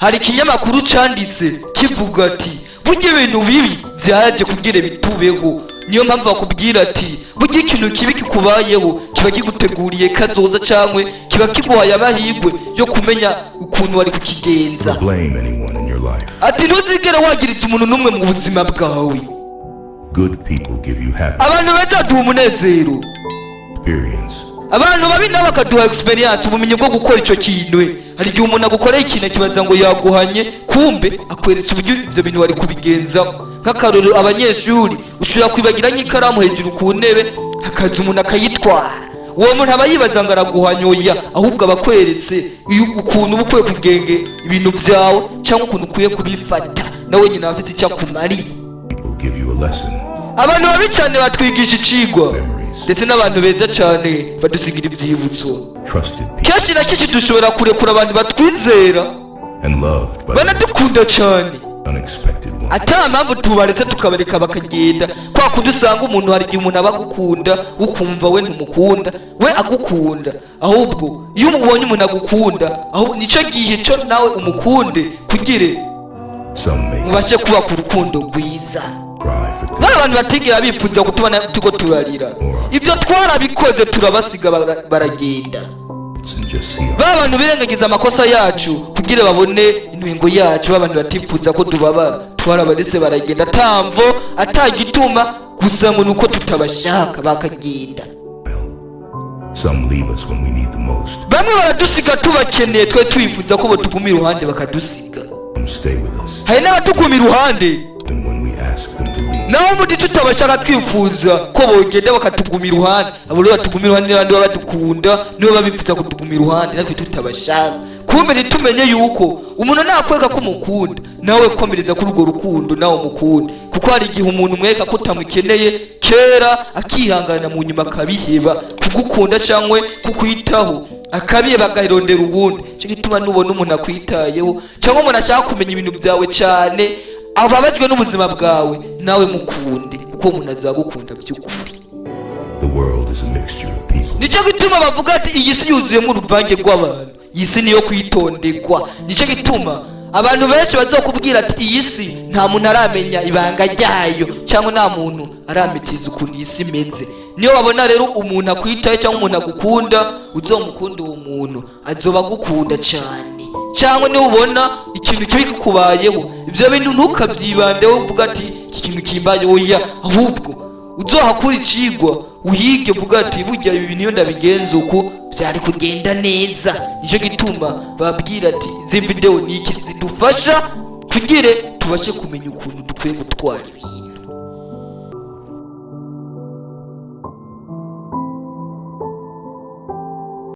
Hari ikinyamakuru canditse kivuga ati: "Burya ibintu bibi byaje kugira bitubeho." Niyo mpamvu bakubwira ati: "Burya ikintu kibi kikubayeho kiba kiguteguriye kazoza, cyangwa kiba kiguhaye amahirwe yo kumenya ukuntu wari kukigenza." Blame anyone in your life. Ati: "Ntuzigere wagiriza umuntu n'umwe mu buzima bwawe." Good people give you happiness, Abantu beza baduha umunezero. experience. Abantu babi nabo bakaduha experience, ubumenyi bwo gukora icyo kintu. Hari igihe umuntu agukoreye ikintu akibaza ngo yaguhanye, kumbe akweretse uburyo ibyo bintu wari kubigenzaho. Nk'akarorero, abanyeshuri, ushobora kwibagira nk'ikaramu hejuru ku ntebe, hakaza umuntu akayitwara. Uwo muntu aba yibaza ngo araguhanye. Oya, ahubwo aba akweretse ukuntu uba ukwiye kugenge ibintu byawe, cyangwa ukuntu ukwiye kubifata. Nawe nyine aba afite icyo akumariye. People give you a lesson. Abantu babi cyane batwigisha icigwa. Memories. Ndetse n'abantu beza cyane badusigira ibyibutso. Trusted people Kenshi na kenshi dushobora kurekura abantu batwizera and loved by the banadukunda cyane unexpected one. ata mpamvu tubaretse, tukabareka bakagenda. Kwa kundi usanga umuntu, hari igihe umuntu aba agukunda, ukumva we ntumukunda, we agukunda. Ahubwo iyo ubonye umuntu agukunda, aho nicyo gihe cyo nawe umukunde, kugire Some make mubashe kubaka urukundo rwiza. cry for things Bari abantu batigera bifuza kutubona turiko turarira. Ibyo twarabikoze, turabasiga, baragenda. and just see Ba bantu birengagiza amakosa yacu kugira babone intwengo yacu, ba bantu batifuza ko tubabara, twarabaretse baragenda atamvo, atagituma, gusa ngo nuko tutabashaka, bakagenda. Some leave us when we need the most. Bamwe baradusiga tubakeneye, twe twifuza ko botuguma iruhande, bakadusiga. Some stay with us Hari n'abatuguma iruhande even when we ask them to leave. naho ubundi tutabashaka, twifuza ko bogenda, bakatuguma iruhande. Abo rero batuguma iruhande n'abandi baba badukunda, nibo babifuza kutuguma iruhande natwe tutabashaka. Kumbe ntitumenye yuko umuntu nakwereka ko umukunda, nawe komereza kuri urwo rukundo, nawe umukunda, kuko hari igihe umuntu umwereka ko utamukeneye kera, akihangana, mu nyuma akabiheba kugukunda cyangwa kukwitaho, akabiheba akahirondera uwundi. Cyo gituma nubona umuntu akwitayeho, cyangwa umuntu ashaka kumenya ibintu byawe cyane, ababajwe n'ubuzima bwawe, nawe mukunde, kuko umuntu azagukunda by'ukuri. The world is a mixture of people. Nicyo gituma bavuga ati: "Iyi si yuzuyemo uruvange rw'abantu, iyi si niyo kwitonderwa." Nicyo gituma abantu benshi bazokubwira ati: "Iyi si nta muntu aramenya ibanga ryayo, cyangwa nta muntu aramitiza ukuntu iyi si imeze." Niyo wabona rero umuntu akwitaye cyangwa umuntu agukunda, uzomukunda, uwo muntu azoba agukunda cyane. Cyangwa niba ubona ikintu kibi kikubayeho, ibyo bintu ntukabyibandeho uvuga ati: "Iki kintu kimbaye." Oya, ahubwo uzohakura icigwa, uhige, uvuga ati: "Burya ibi bintu iyo ndabigenza uku byari kugenda neza." Nicyo gituma babwira ati: "Izi video ni iki zidufasha kugire tubashe kumenya ukuntu dukwiye gutwara ibintu."